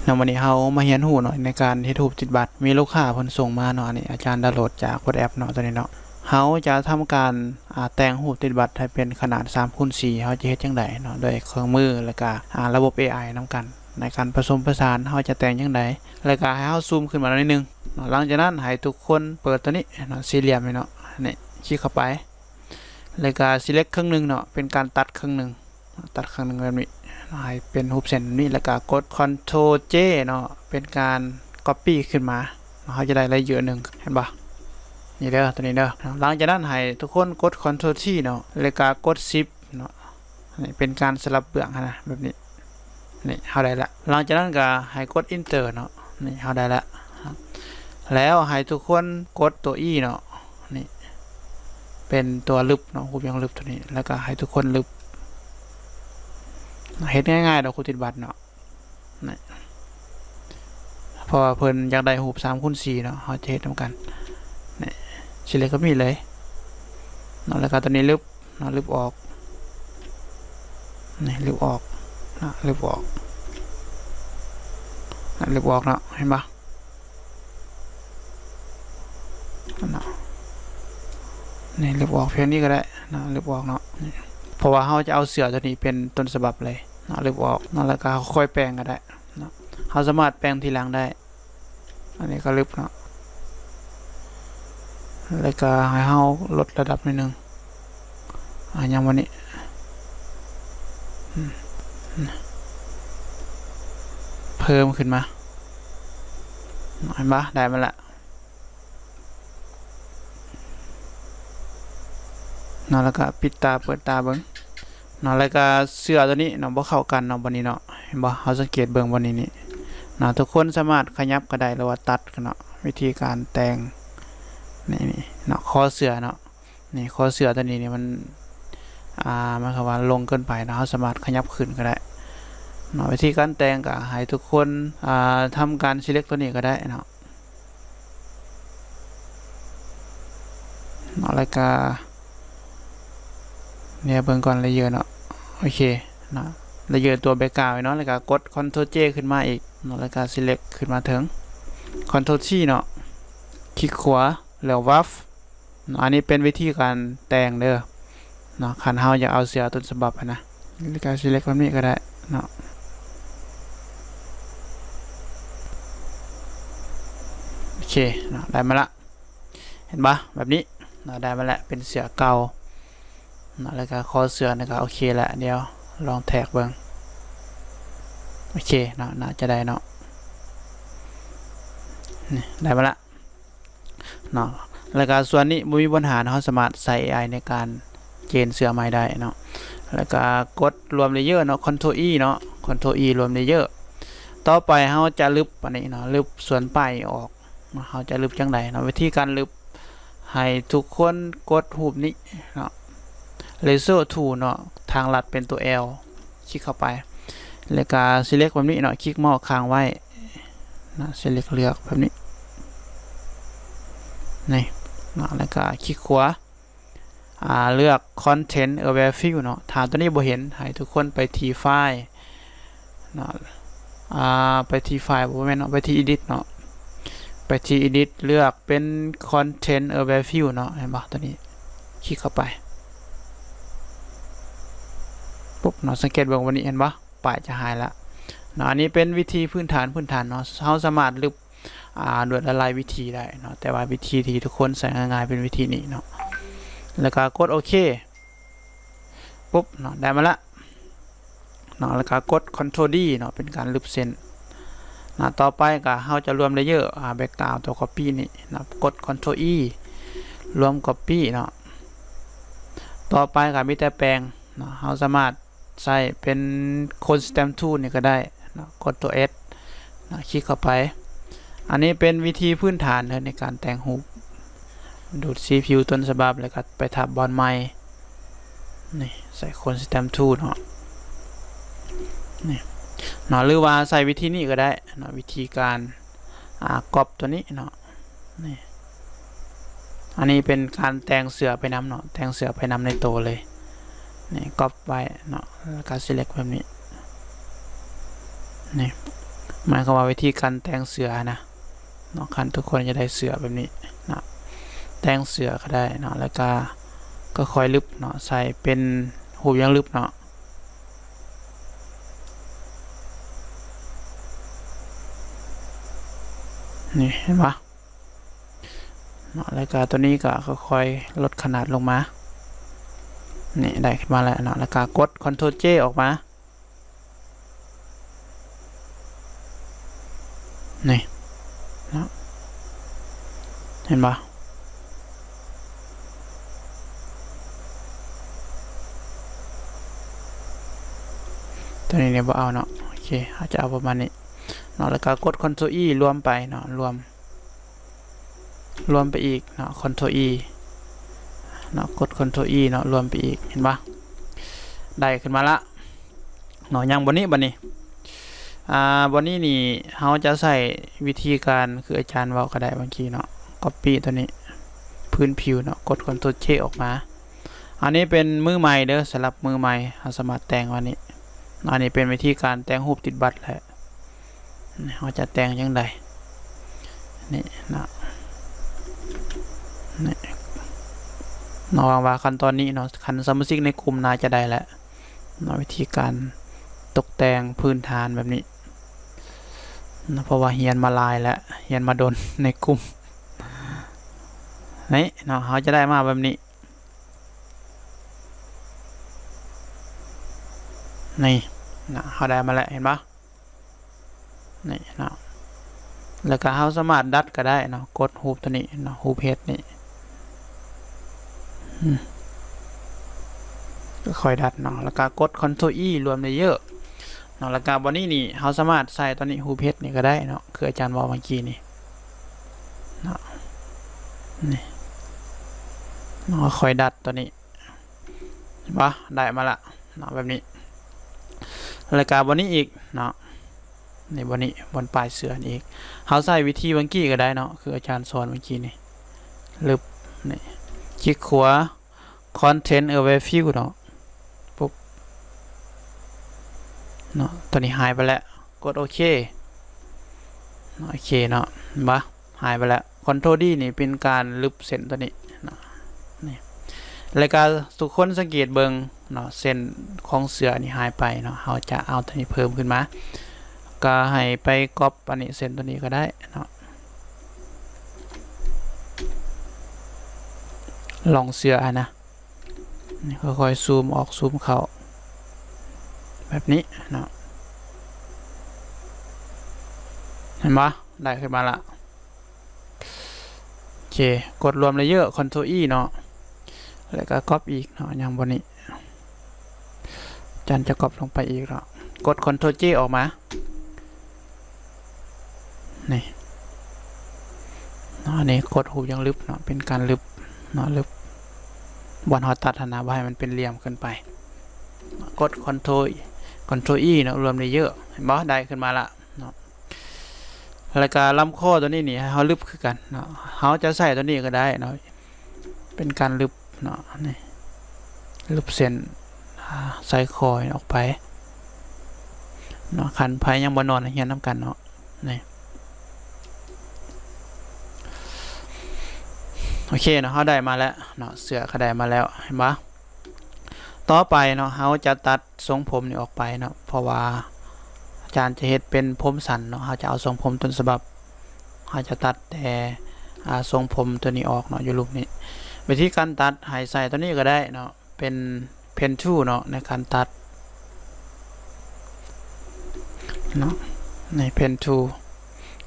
ເນາະ ມື້ນີ້ເຮົາມາຮຽນຮູ້ເນາະ ໃນການເຮັດຮູບຕິດບັດ ມີລູກຄ້າເພິ່ນສົ່ງມາເນາະ ອັນນີ້ອາຈານດາວໂຫຼດຈາກ WhatsApp ເນາະ ຕົວນີ້ເນາະ ເຮົາຈະທຳການ ອ່າ ແຕ່ງຮູບຕິດບັດໃຫ້ເປັນຂະໜາດສາມຄູນສີ່ ເຮົາຈະເຮັດຈັ່ງໃດເນາະ ດ້ວຍເຄື່ອງມື ແລ້ວກະ ອ່າ ລະບົບ ເອໄອ ນຳກັນ ໃນການປະສົມປະສານ ເຮົາຈະແຕ່ງຈັ່ງໃດ ແລ້ວກະໃຫ້ເຮົາຊູມຂຶ້ນມາໜ້ອຍໜຶ່ງເນາະ ຫຼັງຈາກນັ້ນໃຫ້ທຸກຄົນເປີດຕົວນີ້ເນາະ ສີ່ຫຼ່ຽມນີ້ເນາະ ນີ້ ຄລິກເຂົ້າໄປ ແລ້ວກະ select ເຄິ່ງໜຶ່ງເນາະ ເປັນການຕັດເຄິ່ງໜຶ່ງ ຕັດເຄິ່ງໜຶ່ງແບບນີ້ ໃຫ້ເປັນຮູບເສັ້ນແບບນີ້ ແລ້ວກະກົດ Ctrl J ເນາະ ເປັນການ copy ຂຶ້ນມາ ເຮົາຈະໄດ້ layer ໜຶ່ງ ເຫັນບໍ່ ນີ້ເດີ ຕົວນີ້ເດີ ຫຼັງຈາກນັ້ນໃຫ້ທຸກຄົນກົດ Ctrl T ເນາະ ແລ້ວກະກົດ Shift ເນາະ ນີ້ເປັນການສະຫຼັບເບື້ອງຫັ້ນນະ ແບບນີ້ ນີ້ ເຮົາໄດ້ລະ ຫຼັງຈາກນັ້ນກະໃຫ້ກົດ Enter ເນາະ ນີ້ ເຮົາໄດ້ລະ ແລ້ວໃຫ້ທຸກຄົນກົດຕົວ E ເນາະ ນີ້ ເປັນຕົວລຶບເນາະ ຮູບຢ່າງລຶບຕົວນີ້ ແລ້ວກະໃຫ້ທຸກຄົນລຶບ ເຮັດງ່າຍໆດອກ ຮູບຕິດບັດເນາະ ນີ້ ເພາະວ່າເພິ່ນຢາກໄດ້ຮູບສາມຄູນສີ່ເນາະ ເຮົາຈະເຮັດນຳກັນ ນີ້ ຊິເລັກແບບນີ້ເລີຍເນາະ ແລ້ວກະຕົວນີ້ລຶບເນາະ ລຶບອອກ ນີ້ ລຶບອອກເນາະ ລຶບອອກ ນີ້ ລຶບອອກເນາະ ເຫັນບໍ່? ເນາະ ນີ້ ລຶບອອກພຽງນີ້ກໍໄດ້ເນາະ ລຶບອອກເນາະ ນີ້ ເພາະວ່າເຮົາຈະເອົາເສື້ອຕົວນີ້ເປັນຕົ້ນສະບັບເລີຍເນາະ ລຶບອອກເນາະ ແລ້ວກໍຄ່ອຍແປງກໍໄດ້ເນາະ ເຮົາສາມາດແປງທີຫຼັງໄດ້ ອັນນີ້ກໍລຶບເນາະ ແລ້ວກໍໃຫ້ເຮົາລົດລະດັບໜ້ອຍໜຶ່ງ ອ່າ ຍັງບໍ່ນີ້ ອືມ ເພີ່ມຂຶ້ນມາ ເຫັນບໍ່? ໄດ້ມາລະເນາະ ແລ້ວກໍປິດຕາເປີດຕາເບິ່ງເນາະ ແລ້ວກໍເສື້ອຕົວນີ້ເນາະ ບໍ່ເຂົ້າກັນເນາະ ບ່ອນນີ້ເນາະ ເຫັນບໍ່? ເຮົາສັງເກດເບິ່ງບ່ອນນີ້ນີ້ເນາະ ທຸກຄົນສາມາດຂະຫຍັບກໍໄດ້ ຫຼືວ່າຕັດກໍເນາະ ວິທີການແຕ່ງ ນີ້ ນີ້ເນາະ ຄໍເສື້ອເນາະ ນີ້ ຄໍເສື້ອຕົວນີ້ນີ້ມັນ ອ່າ ໝາຍຄວາມວ່າລົງເກີນໄປເນາະ ເຮົາສາມາດຂະຫຍັບຂຶ້ນກໍໄດ້ເນາະ ວິທີການແຕ່ງກໍໃຫ້ທຸກຄົນ ອ່າ ທຳການ select ຕົວນີ້ກໍໄດ້ເນາະ ເນາະ ແລ້ວກໍ ແນວເບິ່ງກ່ອນ layer ເນາະ ໂອເຄເນາະ layer ຕົວ background ເນາະ ແລ້ວກໍກົດ Ctrl J ຂຶ້ນມາອີກເນາະ ແລ້ວກໍ select ຂຶ້ນມາເທິງ Ctrl T ເນາະ ຄລິກຂວາ ແລ້ວ warp ເນາະ ອັນນີ້ເປັນວິທີການແຕ່ງເດີເນາະ ຄັນເຮົາຢາກເອົາເສື້ອຕົ້ນສະບັບຫັ້ນນະ ຫຼືການ select ແບບນີ້ກໍໄດ້ເນາະ ໂອເຄເນາະ ໄດ້ມາລະ ເຫັນບໍ່? ແບບນີ້ເນາະ ໄດ້ມາແລ້ວ ເປັນເສື້ອເກົ່າເນາະ ແລ້ວກໍຄໍເສື້ອນີ້ກໍໂອເຄແລ້ວ ດຽວລອງແທກເບິ່ງ ໂອເຄເນາະ ໜ້າຈະໄດ້ເນາະ ນີ້ ໄດ້ມາລະ ເນາະ ແລ້ວກະສ່ວນນີ້ບໍ່ມີບັນຫາເນາະ ເຮົາສາມາດໃຊ້ ເອໄອ ໃນການເຈນເສື້ອໃໝ່ໄດ້ເນາະ ແລ້ວກະກົດລວມ layer ເນາະ Ctrl E ເນາະ Ctrl E ລວມ layer ຕໍ່ໄປເຮົາຈະລຶບອັນນີ້ເນາະ ລຶບສ່ວນປ້າຍອອກເນາະ ເຮົາຈະລຶບຈັ່ງໃດເນາະ ວິທີການລຶບ ໃຫ້ທຸກຄົນກົດຮູບນີ້ເນາະ Lasso Tool ເນາະ ທາງລັດເປັນຕົວ L ຄລິກເຂົ້າໄປ ແລ້ວກະ select ແບບນີ້ເນາະ ຄລິກເມົາຄ້າງໄວ້ເນາະ select ເລືອກແບບນີ້ ນີ້ເນາະ ແລ້ວກະຄລິກຂວາ ອ່າ ເລືອກ Content Aware Fill ເນາະ ຖ້າຕົວນີ້ບໍ່ເຫັນ ໃຫ້ທຸກຄົນໄປທີ່ File ເນາະ ອ່າ ໄປທີ່ File ບໍ່ແມ່ນເນາະ ໄປທີ່ Edit ເນາະ ໄປທີ່ Edit ເລືອກເປັນ Content Aware Fill ເນາະ ເຫັນບໍ່ ຕົວນີ້ ຄລິກເຂົ້າໄປ ປຸບເນາະ ສັງເກດເບິ່ງວັນນີ້ ເຫັນບໍ່? ປ້າຍຈະຫາຍລະເນາະ ອັນນີ້ເປັນວິທີພື້ນຖານ ພື້ນຖານເນາະ ເຮົາສາມາດລຶບ ອ່າ ດ້ວຍຫຼາຍໆວິທີໄດ້ເນາະ ແຕ່ວ່າວິທີທີ່ທຸກຄົນໃຊ້ງ່າຍໆເປັນວິທີນີ້ເນາະ ແລ້ວກໍກົດໂອເຄ ປຸບເນາະ ໄດ້ມາລະເນາະ ແລ້ວກໍກົດ Ctrl D ເນາະ ເປັນການລຶບເສັ້ນເນາະ ຕໍ່ໄປກໍເຮົາຈະລວມ layer ອ່າ background ຕົວ copy ນີ້ເນາະ ກົດ Ctrl E ລວມ copy ເນາະ ຕໍ່ໄປກໍມີແຕ່ແປງເນາະ ເຮົາສາມາດ ໃຊ້ເປັນ Clone Stamp Tool ນີ້ກໍໄດ້ເນາະ ກົດຕົວ S ເນາະ ຄລິກເຂົ້າໄປ ອັນນີ້ເປັນວິທີພື້ນຖານເດີ ໃນການແຕ່ງຮູບ ດູດສີຜິວຕົ້ນສະບັບ ແລ້ວກໍໄປທັບບ່ອນໃໝ່ ນີ້ ໃສ່ Clone Stamp Tool ເນາະ ນີ້ເນາະ ຫຼືວ່າໃຊ້ວິທີນີ້ກໍໄດ້ເນາະ ວິທີການ ອ່າ ກັອບຕົວນີ້ເນາະ ນີ້ ອັນນີ້ເປັນການແຕ່ງເສື້ອໄປນຳເນາະ ແຕ່ງເສື້ອໄປນຳໃນໂຕເລີຍ ນີ້ ກັອບໄວ້ເນາະ ແລ້ວກໍ select ແບບນີ້ ນີ້ ໝາຍຄວາມວ່າວິທີການແຕ່ງເສື້ອນະເນາະ, ຄັນທຸກຄົນຢາກໄດ້ເສື້ອແບບນີ້ເນາະ ແຕ່ງເສື້ອກໍໄດ້ເນາະ, ແລ້ວກໍ ກໍຄ່ອຍລຶບເນາະ ໃສ່ເປັນຮູບຫຍັງລຶບເນາະ. ນີ້ເຫັນບໍ່ເນາະ, ແລ້ວກໍຕົວນີ້ກໍຄ່ອຍໆລົດຂະໜາດລົງມາ. ນີ້ໄດ້ຂຶ້ນມາແລ້ວເນາະ, ແລ້ວກໍກົດ Ctrl J ອອກມາ. ນີ້ເນາະ ເຫັນບໍ່? ຕົວນີ້ນີ້ບໍ່ເອົາເນາະ. ໂອເຄ ເຮົາຈະເອົາປະມານນີ້ເນາະ, ແລ້ວກໍກົດ Ctrl E ລວມໄປເນາະ, ລວມ ລວມໄປອີກເນາະ Ctrl E ເນາະ, ກົດ Ctrl E ເນາະ ລວມໄປອີກ ເຫັນບໍ່? ໄດ້ຂຶ້ນມາລະເນາະ. ຍັງບ່ອນນີ້ ບາດນີ້ ອ່າ ບ່ອນນີ້ນີ້ເຮົາຈະໃຊ້ວິທີການຄືອາຈານເວົ້າກໍໄດ້ເມື່ອກີ້ເນາະ, Copy ຕົວນີ້ ພື້ນຜິວເນາະ, ກົດ Ctrl J ອອກມາ. ອັນນີ້ເປັນມືໃໝ່ເດີ, ສຳລັບມືໃໝ່ເຮົາສາມາດແຕ່ງອັນນີ້. ອັນນີ້ເປັນວິທີການແຕ່ງຮູບຕິດບັດແຫຼະ. ເຮົາຈະແຕ່ງຈັ່ງໃດ? ນີ້ເນາະ ນີ້ເນາະ, ຫວັງວ່າຂັ້ນຕອນນີ້ເນາະ ຄັນສະມາຊິກໃນກຸ່ມໜ້າຈະໄດ້ແຫຼະເນາະ ວິທີການຕົກແຕ່ງພື້ນຖານແບບນີ້ເນາະ, ເພາະວ່າຮຽນມາຫຼາຍແລ້ວ ຮຽນມາດົນໃນກຸ່ມ. ນີ້ເນາະ ເຮົາຈະໄດ້ມາແບບນີ້. ນີ້ເນາະ ເຮົາໄດ້ມາແລ້ວ ເຫັນບໍ່? ນີ້ເນາະ ແລ້ວກໍເຮົາສາມາດດັດກໍໄດ້ເນາະ, ກົດຮູບຕົວນີ້ເນາະ ຮູບເຮັດນີ້ ອືມ ກໍຄ່ອຍດັດເນາະ, ແລ້ວກໍກົດ Ctrl E ລວມ Layer ເນາະ, ແລ້ວກໍບັດນີ້ນີ້ເຮົາສາມາດໃສ່ຕົວນີ້ ຮູບເຮັດນີ້ກໍໄດ້ເນາະ ຄືອາຈານເວົ້າເມື່ອກີ້ນີ້ເນາະ. ນີ້ເນາະ ຄ່ອຍດັດຕົວນີ້ ເຫັນບໍ່? ໄດ້ມາລະເນາະ ແບບນີ້. ແລ້ວກະບ່ອນນີ້ອີກເນາະ, ນີ້ ບ່ອນນີ້ ບ່ອນປາຍເສື້ອນີ້ອີກ, ເຮົາໃຊ້ວິທີເມື່ອກີ້ກໍໄດ້ເນາະ ຄືອາຈານສອນເມື່ອກີ້ນີ້ ລຶບ ນີ້ ຄລິກຂວາ Content Overview ເນາະ ປຸບ ເນາະ ຕົວນີ້ຫາຍໄປແລ້ວ, ກົດໂອເຄເນາະ, ໂອເຄເນາະ ເຫັນບໍ່? ຫາຍໄປແລ້ວ. Ctrl D ນີ້ເປັນການລຶບເສັ້ນຕົວນີ້ເນາະ ນີ້ ແລ້ວກະທຸກຄົນສັງເກດເບິ່ງເນາະ ເສັ້ນຂອງເສື້ອນີ້ຫາຍໄປເນາະ, ເຮົາຈະເອົາຕົວນີ້ເພີ່ມຂຶ້ນມາ ກະໃຫ້ໄປກັອບອັນນີ້ ເສັ້ນຕົວນີ້ກໍໄດ້ເນາະ, ຮ່ອງເສື້ອຫັ້ນນະ. ນີ້ ຄ່ອຍໆຊູມອອກຊູມເຂົ້າແບບນີ້ເນາະ, ເຫັນບໍ່? ໄດ້ຂຶ້ນມາລະ. ໂອເຄ ກົດລວມ Layer Ctrl E ເນາະ ແລ້ວກໍກັອບອີກເນາະ, ຍັງບໍ່ນີ້ ອາຈານຈະກັອບລົງໄປອີກເນາະ, ກົດ Ctrl J ອອກມາ. ນີ້ເນາະ ອັນນີ້ກົດຮູບຢ່າງລຶບເນາະ, ເປັນການລຶບເນາະ, ລຶບບ່ອນເຮົາຕັດຫັ້ນນະ ບໍ່ໃຫ້ມັນເປັນຫຼ່ຽມເກີນໄປ. ກົດ Ctrl Ctrl E ເນາະ, ລວມ Layer ເຫັນບໍ່? ໄດ້ຂຶ້ນມາລະເນາະ. ແລ້ວກະລຳຄໍຕົວນີ້ນີ້ ໃຫ້ເຮົາລຶບຄືກັນເນາະ, ເຮົາຈະໃຊ້ຕົວນີ້ກໍໄດ້ເນາະ ເປັນການລຶບເນາະ, ນີ້ ລຶບເສັ້ນ ອາ ສາຍຄໍນີ້ອອກໄປເນາະ. ຄັນໃຜຍັງບໍ່ນອນ ຮຽນນຳກັນເນາະ ນີ້ ໂອເຄເນາະ, ເຮົາໄດ້ມາແລ້ວເນາະ, ເສື້ອກໍໄດ້ມາແລ້ວ ເຫັນບໍ່? ຕໍ່ໄປເນາະ ເຮົາຈະຕັດຊົງຜົມນີ້ອອກໄປເນາະ, ເພາະວ່າອາຈານຈະເຮັດເປັນຜົມສັ້ນເນາະ, ເຮົາຈະເອົາຊົງຜົມຕົ້ນສະບັບ ເຮົາຈະຕັດແຕ່ ອາ ຊົງຜົມຕົວນີ້ອອກເນາະ, ຢູ່ຮູບນີ້. ວິທີການຕັດ ໃຫ້ໃສ່ຕົວນີ້ກໍໄດ້ເນາະ, ເປັນ Pen Tool ເນາະ ໃນການຕັດເນາະ, ໃນ Pen Tool.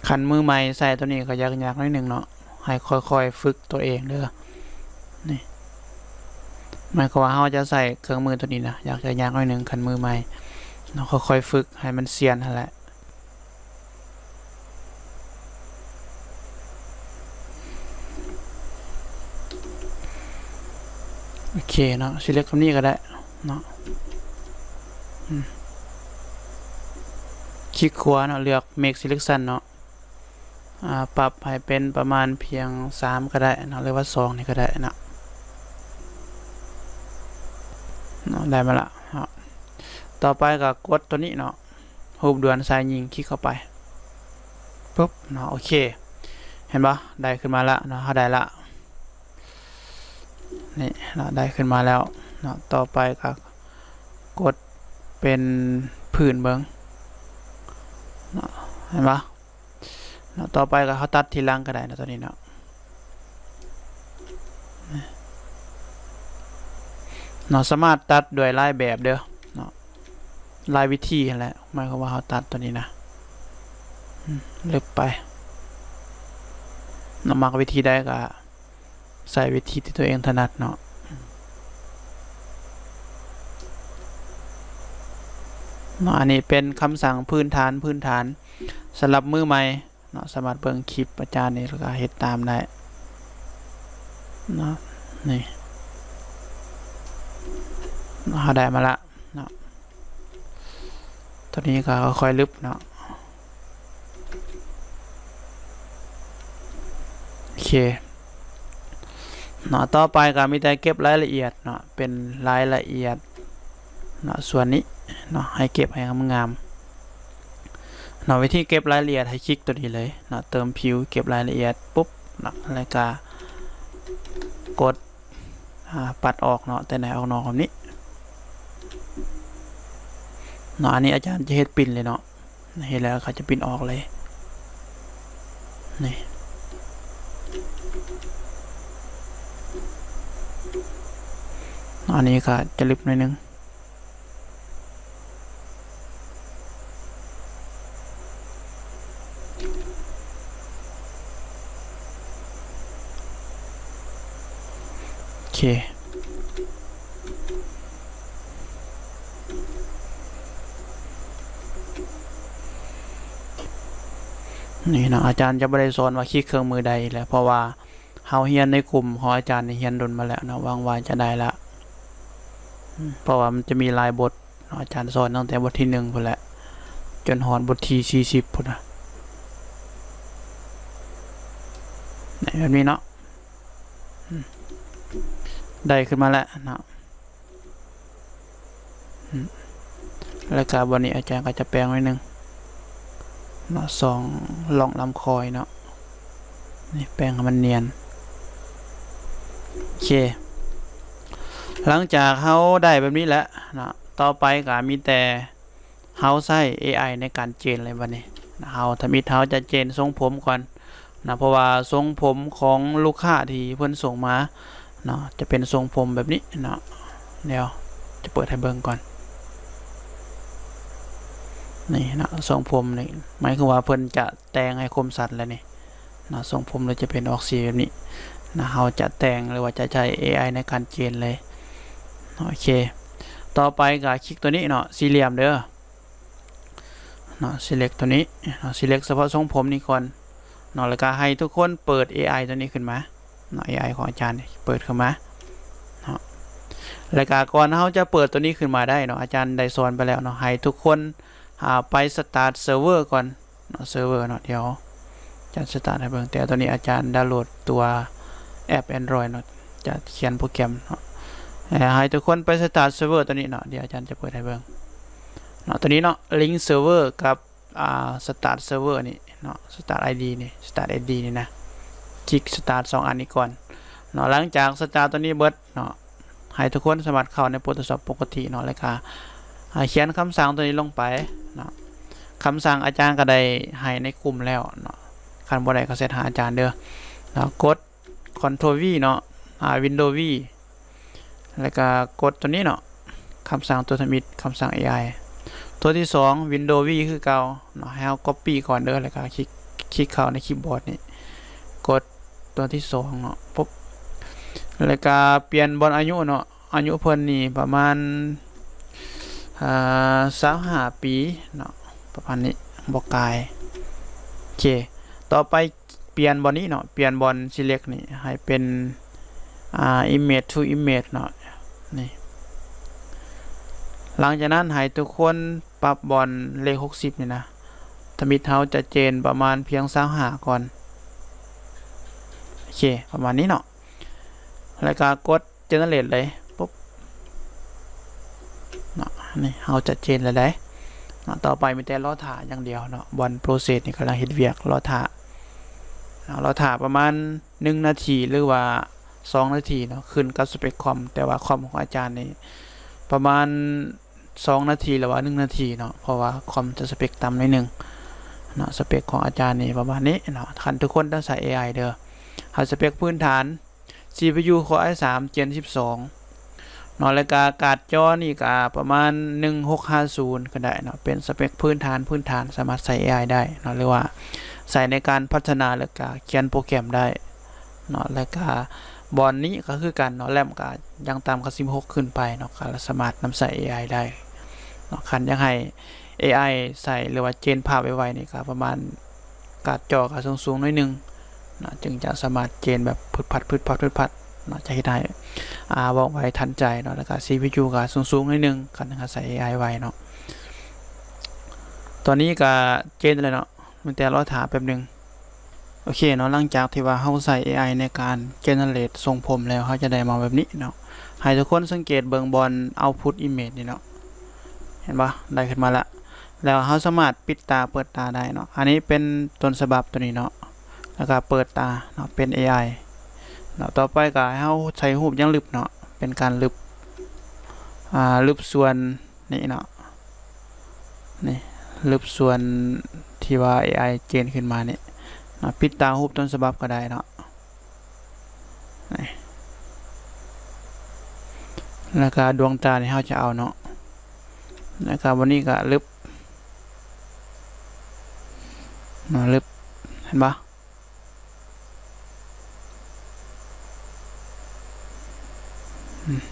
ຄັນມືໃໝ່ໃສ່ຕົວນີ້ກໍຍາກໆໜ້ອຍໜຶ່ງເນາະ, ໃຫ້ຄ່ອຍໆຝຶກຕົວເອງເດີ. ນີ້ ໝາຍຄວາມວ່າເຮົາຈະໃຊ້ເຄື່ອງມືຕົວນີ້ນະ, ຢາກຈະຍາກໜ້ອຍໜຶ່ງຄັນມືໃໝ່ເນາະ, ຄ່ອຍໆຝຶກໃຫ້ມັນຊຽນຫັ້ນແຫຼະ. ໂອເຄເນາະ, select ຄຳນີ້ກໍໄດ້ເນາະ, ອືມ ຄລິກຂວາເນາະ, ເລືອກ Make Selection ເນາະ. ອາ ປັບໃຫ້ເປັນປະມານພຽງສາມກໍໄດ້ເນາະ ຫຼືວ່າສອງນີ້ກໍໄດ້ເນາະ, ເນາະ ໄດ້ມາລະເນາະ. ຕໍ່ໄປກໍກົດຕົວນີ້ເນາະ, ຮູບດວນຊາຍຍິງ, ຄລິກເຂົ້າໄປ ປຸບເນາະ ໂອເຄ ເຫັນບໍ່? ໄດ້ຂຶ້ນມາລະເນາະ ເຮົາໄດ້ລະ ນີ້ເນາະ ໄດ້ຂຶ້ນມາແລ້ວເນາະ. ຕໍ່ໄປກໍກົດເປັນພື້ນເບິ່ງເນາະ ເຫັນບໍ່? ເນາະ ຕໍ່ໄປກໍເຮົາຕັດທີຫຼັງກໍໄດ້ເນາະ ຕົວນີ້ເນາະ ເນາະ ສາມາດຕັດດ້ວຍຫຼາຍແບບເດີເນາະ ຫຼາຍວິທີຫັ້ນແຫຼະ. ໝາຍຄວາມວ່າເຮົາຕັດຕົວນີ້ນະ ອືມ ເລິກໄປເນາະ ມັກວິທີໃດກໍ ໃຊ້ວິທີທີ່ຕົວເອງຖະໜັດເນາະ ເນາະ. ອັນນີ້ເປັນຄຳສັ່ງພື້ນຖານ ພື້ນຖານສຳລັບມືໃໝ່ເນາະ ສາມາດເບິ່ງຄລິບອາຈານນີ້ ແລ້ວກໍເຮັດຕາມໄດ້ເນາະ. ນີ້ເນາະ ເຮົາໄດ້ມາລະເນາະ ຕົວນີ້ກໍຄ່ອຍໆລຶບເນາະ ໂອເຄເນາະ. ຕໍ່ໄປກໍມີແຕ່ເກັບລາຍລະອຽດເນາະ ເປັນລາຍລະອຽດເນາະ ສ່ວນນີ້ເນາະ ໃຫ້ເກັບໃຫ້ງາມໆເນາະ. ວິທີເກັບລາຍລະອຽດ ໃຫ້ຄລິກຕົວນີ້ເລີຍເນາະ ເຕີມພິວ ເກັບລາຍລະອຽດ ປຸບເນາະ ແລ້ວກໍກົດ ອາ ປັດອອກເນາະ ແຕ່ໃນອອກນອກແບບນີ້ເນາະ. ອັນນີ້ອາຈານຈະເຮັດປິ່ນເລີຍເນາະ ເຮັດແລ້ວເຂົາຈະປິ່ນອອກເລີຍ ນີ້ ອັນນີ້ກໍຈະລຶບໜ້ອຍໜຶ່ງ. ໂອເຄ ນີ້ເນາະ ອາຈານຈະບໍ່ໄດ້ສອນວ່າຄລິກເຄື່ອງມືໃດແຫຼະ ເພາະວ່າ ເຮົາຮຽນໃນກຸ່ມຂອງອາຈານນີ້ ຮຽນດົນມາແລ້ວເນາະ ຫວັງວ່າຈະໄດ້ລະ ເພາະວ່າມັນຈະມີຫຼາຍບົດເນາະ ອາຈານສອນຕັ້ງແຕ່ບົດທີໜຶ່ງພຸ້ນແຫຼະ ຈົນຮອດບົດທີສີ່ສິບພຸ້ນນະ ແບບນີ້ເນາະ ໄດ້ຂຶ້ນມາແລ້ວເນາະ. ແລ້ວກະບັດນີ້ອາຈານກໍຈະແປງໜ້ອຍໜຶ່ງເນາະ ຊ່ອງຮ່ອງລຳຄອຍເນາະ ນີ້ແປງໃຫ້ມັນນຽນ ໂອເຄ. ຫຼັງຈາກເຮົາໄດ້ແບບນີ້ແລ້ວເນາະ ຕໍ່ໄປກໍມີແຕ່ເຮົາໃຊ້ເອໄອໃນການເຈນເລີຍບັດນີ້ ເຮົາ ທຳອິດເຮົາຈະເຈນຊົງຜົມກ່ອນ ນະ ເພາະວ່າຊົງຜົມຂອງລູກຄ້າທີ່ເພິ່ນສົ່ງມາເນາະ ຈະເປັນຊົງຜົມແບບນີ້ເນາະ ດຽວຈະເປີດໃຫ້ເບິ່ງກ່ອນ ນີ້ເນາະ ຊົງຜົມນີ້ ໝາຍຄວາມວ່າເພິ່ນຈະແຕ່ງໃຫ້ຄົມຊັດແລ້ວນີ້ເນາະ ຊົງຜົມລະຈະເປັນອອກສີແບບນີ້ນະ ເຮົາຈະແຕ່ງ ຫຼືວ່າຈະໃຊ້ເອໄອໃນການເຈນເລີຍ ໂອເຄ. ຕໍ່ໄປກໍຄລິກຕົວນີ້ເນາະ ສີ່ຫຼ່ຽມເດີ ເນາະ select ຕົວນີ້ເນາະ select ສະເພາະຊົງຜົມນີ້ກ່ອນເນາະ ແລ້ວກໍໃຫ້ທຸກຄົນເປີດເອໄອຕົວນີ້ຂຶ້ນມາເນາະ ເອໄອຂອງອາຈານນີ້ ເປີດຂຶ້ນມາເນາະ ແລ້ວກໍກ່ອນເຮົາຈະເປີດຕົວນີ້ຂຶ້ນມາໄດ້ເນາະ ອາຈານໄດ້ສອນໄປແລ້ວເນາະ ໃຫ້ທຸກຄົນ ອາ ໄປ start server ກ່ອນເນາະ server ເນາະ ດຽວອາຈານ start ໃຫ້ເບິ່ງ ແຕ່ຕອນນີ້ອາຈານດາວໂຫຼດຕົວແອັບ Android ເນາະ ຈະຂຽນໂປຣແກຣມເນາະ ໃຫ້ທຸກຄົນໄປ start server ຕົວນີ້ເນາະ ດຽວອາຈານຈະເປີດໃຫ້ເບິ່ງ ເນາະ ຕົວນີ້ເນາະ link server ກັບ ອາ start server ນີ້ເນາະ start ID ນີ້ start ID ນີ້ນະ ຄລິກ start ສອງອັນນີ້ກ່ອນເນາະ ຫຼັງຈາກ start ຕົວນີ້ເບິດເນາະ ໃຫ້ທຸກຄົນສາມາດເຂົ້າໃນ Photoshop ປົກກະຕິເນາະ ແລ້ວກະ ອາ ຂຽນຄຳສັ່ງຕົວນີ້ລົງໄປເນາະ ຄຳສັ່ງອາຈານກໍໄດ້ໃຫ້ໃນກຸ່ມແລ້ວເນາະ ຄັນບໍ່ໄດ້ກໍແຊັດຫາອາຈານເດີເນາະ ກົດ Ctrl V ເນາະ ອາ Windows V ແລ້ວກະກົດຕົວນີ້ເນາະ ຄຳສັ່ງຕົວທຳອິດ ຄຳສັ່ງ AI ຕົວທີສອງ Windows V ຄືເກົ່າເນາະ ໃຫ້ເຮົາ copy ກ່ອນເດີ ແລ້ວກະຄລິກ ຄລິກເຂົ້າໃນຄີບອດນີ້ ກົດຕົວທີສອງເນາະ ປຸບ ແລ້ວກະປ່ຽນບ່ອນອາຍຸເນາະ ອາຍຸເພິ່ນນີ້ປະມານ ອາ ຊາວຫ້າປີເນາະ ປະມານນີ້ ບໍ່ກາຍ ໂອເຄ. ຕໍ່ໄປ ປ່ຽນບ່ອນນີ້ເນາະ ປ່ຽນບ່ອນ select ນີ້ໃຫ້ເປັນ ອາ image to image ເນາະ ນີ້ ຫຼັງຈາກນັ້ນໃຫ້ທຸກຄົນປັບບ່ອນເລກຫົກສິບນີ້ນະ ທຳອິດເຮົາຈະເຈນປະມານພຽງຊາວຫ້າກ່ອນ ໂອເຄ ປະມານນີ້ເນາະ ແລ້ວກໍກົດ generate ເລີຍ ປຸບ ເນາະ ນີ້ເຮົາຈະເຈນແລ້ວໃດ ເນາະ. ຕໍ່ໄປມີແຕ່ລໍຖ້າຢ່າງດຽວເນາະ, ບ່ອນໂປຣເຊສນີ້ກຳລັງເຮັດວຽກ ລໍຖ້າເນາະ, ລໍຖ້າປະມານໜຶ່ງນາທີ ຫຼືວ່າສອງນາທີເນາະ, ຂຶ້ນກັບສະເປັກຄອມ, ແຕ່ວ່າຄອມຂອງອາຈານນີ້ປະມານສອງນາທີ ຫຼືວ່າໜຶ່ງນາທີເນາະ, ເພາະວ່າຄອມຈະສະເປັກຕ່ຳໜ້ອຍໜຶ່ງເນາະ. ສະເປັກຂອງອາຈານນີ້ປະມານນີ້ເນາະ. ຄັນທຸກຄົນຕ້ອງໃຊ້ເອໄອເດີ, ເອົາສະເປັກພື້ນຖານ ຊີພີຢູ Core i ສາມ Gen ສິບສອງເນາະ, ແລ້ວກະກາດຈໍນີ້ກະປະມານໜຶ່ງຫົກຫ້າສູນກໍໄດ້ເນາະ, ເປັນສະເປັກພື້ນຖານ, ພື້ນຖານສາມາດໃຊ້ເອໄອໄດ້ເນາະ ຫຼືວ່າໃຊ້ໃນການພັດທະນາ ແລ້ວກະຂຽນໂປຣແກຣມໄດ້ເນາະ. ແລ້ວກະບ່ອນນີ້ກໍຄືກັນເນາະ, ແຣມກະຢ່າງຕ່ຳກໍສິບຫົກຂຶ້ນໄປເນາະ, ກໍສາມາດນຳໃຊ້ເອໄອໄດ້ເນາະ. ຄັນຢາກໃຫ້ເອໄອໃຊ້ ຫຼືວ່າເຈນພາບໄວໆນີ້ ກໍປະມານ ກາດຈໍກໍສູງໆໜ້ອຍໜຶ່ງເນາະ, ຈຶ່ງຈະສາມາດເຈນແບບຟຶດຟັດ ຟຶດຟັດ ຟຶດຟັດເນາະ, ຈະເຮັດໃຫ້ ອ່າ ວ່ອງໄວທັນໃຈເນາະ. ແລ້ວກໍຊີພີຢູກໍສູງໆໜ້ອຍໜຶ່ງ ຄັນຢາກໃຊ້ເອໄອໄວເນາະ. ຕອນນີ້ກໍເຈນແລ້ວເນາະ, ມີແຕ່ລໍຖ້າແປັບໜຶ່ງ. ໂອເຄເນາະ, ຫຼັງຈາກທີ່ວ່າເຮົາໃຊ້ເອໄອໃນການເຈເນເຣດຊົງຜົມແລ້ວ, ເຮົາຈະໄດ້ມາແບບນີ້ເນາະ, ໃຫ້ທຸກຄົນສັງເກດເບິ່ງບ່ອນ output image ນີ້ເນາະ, ເຫັນບໍ່? ໄດ້ຂຶ້ນມາລະ. ແລ້ວເຮົາສາມາດປິດຕາເປີດຕາໄດ້ເນາະ. ອັນນີ້ເປັນຕົ້ນສະບັບຕົວນີ້ເນາະ, ແລ້ວກໍເປີດຕາເນາະ, ເປັນເອໄອເນາະ. ຕໍ່ໄປກໍໃຫ້ເຮົາໃສ່ຮູບຢ່າງລຶບເນາະ, ເປັນການລຶບ ອ່າ ລຶບສ່ວນນີ້ເນາະ, ນີ້ ລຶບສ່ວນທີ່ວ່າເອໄອເຈນຂຶ້ນມານີ້ເນາະ. ປິດຕາຮູບຕົ້ນສະບັບກໍໄດ້ເນາະ. ນີ້ ແລ້ວກະດວງຕານີ້ເຮົາຈະເອົາເນາະ, ແລ້ວກະບັດນີ້ກະລຶບເນາະ, ລຶບ ເຫັນບໍ່? ອືມ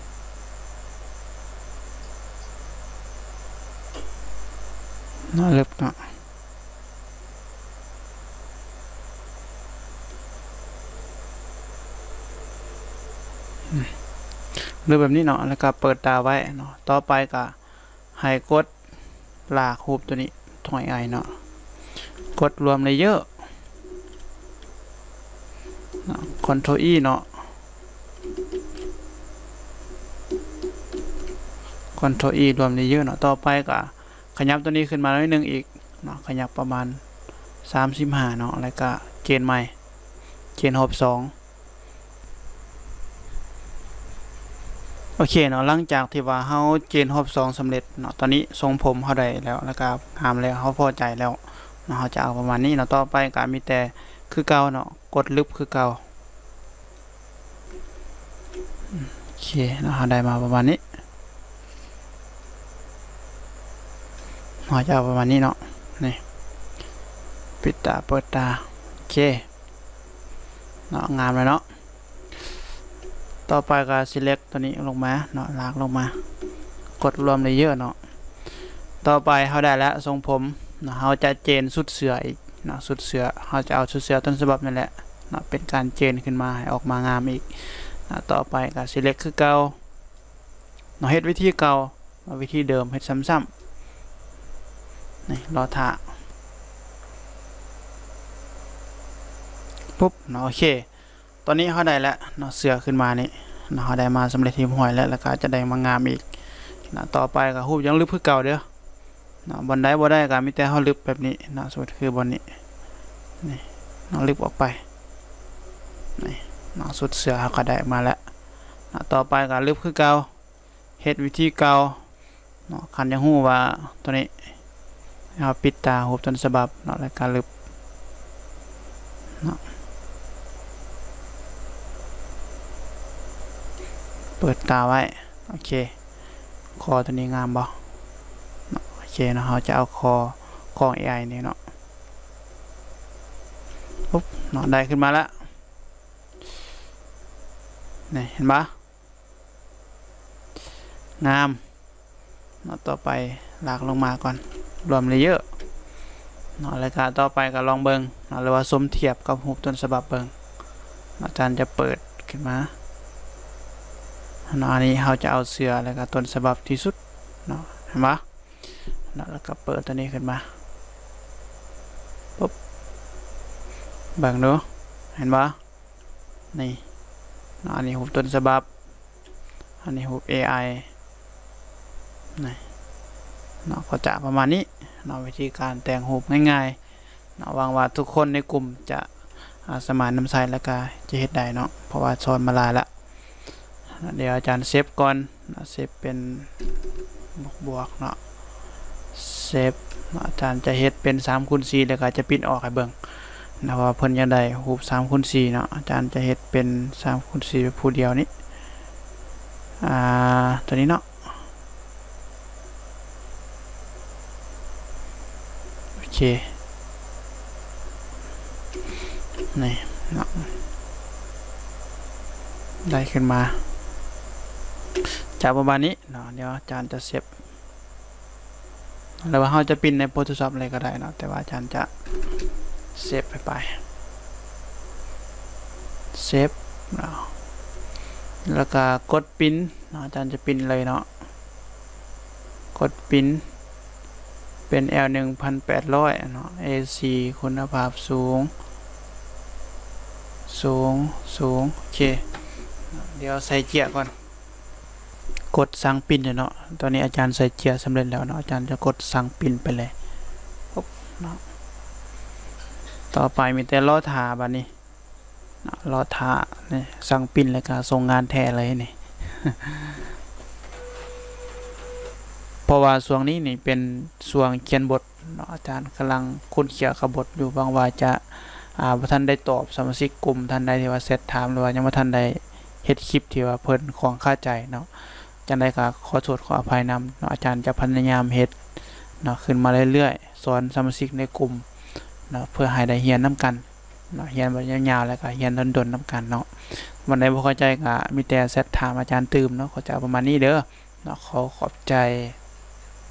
ເນາະ ລຶບເນາະ. ອືມ ຫຼືແບບນີ້ເນາະ, ແລ້ວກະເປີດຕາໄວ້ເນາະ. ຕໍ່ໄປກະໃຫ້ກົດລາກຮູບຕົວນີ້ ຂອງເອໄອເນາະ, ກົດລວມເລເຢີເນາະ, ຄອນໂທຣອີເນາະ, ຄອນໂທຣອີ ລວມເລເຢີເນາະ. ຕໍ່ໄປກະຂະຫຍັບຕົວນີ້ຂຶ້ນມາໜ້ອຍໜຶ່ງອີກເນາະ, ຂະຫຍັບປະມານສາມສິບຫ້າເນາະ, ແລ້ວກະເຈນໃໝ່ ເຈນຮອບສອງ. ໂອເຄເນາະ, ຫຼັງຈາກທີ່ວ່າເຮົາເຈນຮອບສອງສຳເລັດເນາະ, ຕອນນີ້ຊົງຜົມເຮົາໄດ້ແລ້ວ ແລ້ວກະງາມແລ້ວ, ເຮົາພໍໃຈແລ້ວເນາະ, ເຮົາຈະເອົາປະມານນີ້ເນາະ. ຕໍ່ໄປກະມີແຕ່ຄືເກົ່າເນາະ, ກົດລຶບຄືເກົ່າ. ໂອເຄເນາະ, ເຮົາໄດ້ມາປະມານນີ້, ເຮົາຈະເອົາປະມານນີ້ເນາະ. ນີ້ ປິດຕາເປີດຕາ. ໂອເຄເນາະ, ງາມແລ້ວເນາະ. ຕໍ່ໄປກໍ select ຕົວນີ້ລົງມາເນາະ, ລາກລົງມາ, ກົດລວມເລເຢີເນາະ. ຕໍ່ໄປເຮົາໄດ້ແລ້ວຊົງຜົມເນາະ, ເຮົາຈະເຈນຊຸດເສື້ອອີກເນາະ, ຊຸດເສື້ອ ເຮົາຈະເອົາຊຸດເສື້ອຕົ້ນສະບັບນີ້ແຫຼະເນາະ, ເປັນການເຈນຂຶ້ນມາໃຫ້ອອກມາງາມອີກເນາະ. ຕໍ່ໄປກໍ select ຄືເກົ່າເນາະ, ເຮັດວິທີເກົ່າເນາະ, ວິທີເດີມ ເຮັດຊ້ຳໆ. ນີ້ ລໍຖ້າ ປຸບເນາະ. ໂອເຄ ຕອນນີ້ເຮົາໄດ້ແລ້ວເນາະ, ເສື້ອຂຶ້ນມານີ້ເນາະ, ເຮົາໄດ້ມາສຳເລັດຮຽບຮ້ອຍແລ້ວ, ແລ້ວກໍຈະໄດ້ມາງາມອີກເນາະ. ຕໍ່ໄປກໍຮູບຍັງລຶບຄືເກົ່າເດີເນາະ, ບ່ອນໃດບໍ່ໄດ້ກໍມີແຕ່ເຮົາລຶບແບບນີ້ເນາະ, ສົມມຸດຄືບ່ອນນີ້ ນີ້ເນາະ, ລຶບອອກໄປ ນີ້ເນາະ, ຊຸດເສື້ອເຮົາກໍໄດ້ມາແລ້ວເນາະ. ຕໍ່ໄປກໍລຶບຄືເກົ່າ ເຮັດວິທີເກົ່າເນາະ. ຄັນຢາກຮູ້ວ່າຕົວນີ້ ເຮົາປິດຕາຮູບຕົ້ນສະບັບເນາະ, ແລ້ວກະລຶບເນາະ, ເປີດຕາໄວ້. ໂອເຄ ຄໍຕົວນີ້ງາມບໍ່ເນາະ? ໂອເຄເນາະ, ເຮົາຈະເອົາຄໍຂອງເອໄອນີ້ເນາະ, ປຸບເນາະ, ໄດ້ຂຶ້ນມາລະ ນີ້ ເຫັນບໍ່? ງາມເນາະ. ຕໍ່ໄປລາກລົງມາກ່ອນ, ລວມເລເຢີເນາະ, ແລ້ວກະຕໍ່ໄປກໍລອງເບິ່ງເນາະ, ຫຼືວ່າສົມທຽບກັບຮູບຕົ້ນສະບັບເບິ່ງເນາະ. ອາຈານຈະເປີດຂຶ້ນມາເນາະ, ອັນນີ້ເຮົາຈະເອົາເສື້ອ ແລ້ວກະຕົ້ນສະບັບທີ່ສຸດເນາະ, ເຫັນບໍ່ເນາະ? ແລ້ວກະເປີດຕົວນີ້ຂຶ້ນມາ ປຸບ ເບິ່ງດູ ເຫັນບໍ່? ນີ້ເນາະ, ອັນນີ້ຮູບຕົ້ນສະບັບ, ອັນນີ້ຮູບເອໄອ ນີ້ ເນາະ ກໍຈະປະມານນີ້ເນາະ ວິທີການແຕ່ງຮູບງ່າຍໆເນາະ. ຫວັງວ່າທຸກຄົນໃນກຸ່ມຈະ ອາ ສະໝານນຳໃຊ້ ແລ້ວກະຈະເຮັດໄດ້ເນາະ ເພາະວ່າສອນມາຫຼາຍລະ. ດຽວອາຈານເຊບກ່ອນເນາະ ເຊບເປັນບວກໆເນາະ ເຊບເນາະ. ອາຈານຈະເຮັດເປັນສາມຄູນສີ່ ແລ້ວກະຈະປຣິ້ນອອກໃຫ້ເບິ່ງນະ ວ່າເພິ່ນຢາກໄດ້ຮູບສາມຄູນສີ່ເນາະ. ອາຈານຈະເຮັດເປັນສາມຄູນສີ່ ແບບຜູ້ດຽວນີ້ ອາ ຕົວນີ້ເນາະ. ໂອເຄ ນີ້ເນາະ ໄດ້ຂຶ້ນມາຈະປະມານນີ້ເນາະ. ດຽວອາຈານຈະເຊບ ຫຼືວ່າເຮົາຈະປຣິ້ນໃນ Photoshop ເລີຍກໍໄດ້ເນາະ ແຕ່ວ່າອາຈານຈະເຊບໃຫ້ໄປ ເຊບເນາະ ແລ້ວກໍກົດປຣິ້ນເນາະ. ອາຈານຈະປຣິ້ນເລີຍເນາະ ກົດປຣິ້ນເປັນ L ໜຶ່ງພັນແປດຮ້ອຍເນາະ ເອສີ່ ຄຸນນະພາບສູງ ສູງ ສູງ. ໂອເຄ ດຽວໃສ່ເຈ້ຍກ່ອນ ກົດສັ່ງປຣິ້ນເນາະ. ຕອນນີ້ອາຈານໃສ່ເຈ້ຍສຳເລັດແລ້ວເນາະ ອາຈານຈະກົດສັ່ງປຣິ້ນໄປເລີຍ ປຶບເນາະ. ຕໍ່ໄປມີແຕ່ລໍຖ້າບາດນີ້ ລໍຖ້ານີ້ ສັ່ງປຣິ້ນແລ້ວກະສົ່ງງານແທ້ເລີຍນີ້ ເພາະວ່າຊ່ວງນີ້ນີ້ເປັນຊ່ວງຂຽນບົດເນາະ ອາຈານກຳລັງຄົ້ນຄວ້າກັບບົດຢູ່. ຫວັງວ່າຈະ ອາ ບໍ່ທັນໄດ້ຕອບສະມາຊິກກຸ່ມທ່ານໃດທີ່ວ່າແຊັດຖາມ ຫຼືວ່າຍັງບໍ່ທັນໄດ້ເຮັດຄລິບທີ່ວ່າເພິ່ນຂ້ອງຄາໃຈເນາະ. ຈັ່ງໃດກໍຂໍໂທດຂໍອະໄພນຳເນາະ ອາຈານຈະພະຍາຍາມເຮັດເນາະ ຂຶ້ນມາເລື້ອຍໆ ສອນສະມາຊິກໃນກຸ່ມເນາະ ເພື່ອໃຫ້ໄດ້ຮຽນນຳກັນເນາະ ຮຽນແບບຍາວໆ ແລ້ວກໍຮຽນດົນໆນຳກັນເນາະ. ວັນໃດບໍ່ເຂົ້າໃຈກໍມີແຕ່ແຊັດຖາມອາຈານຕື່ມເນາະ. ຂໍຈະປະມານນີ້ເດີເນາະ ຂໍຂອບໃຈ.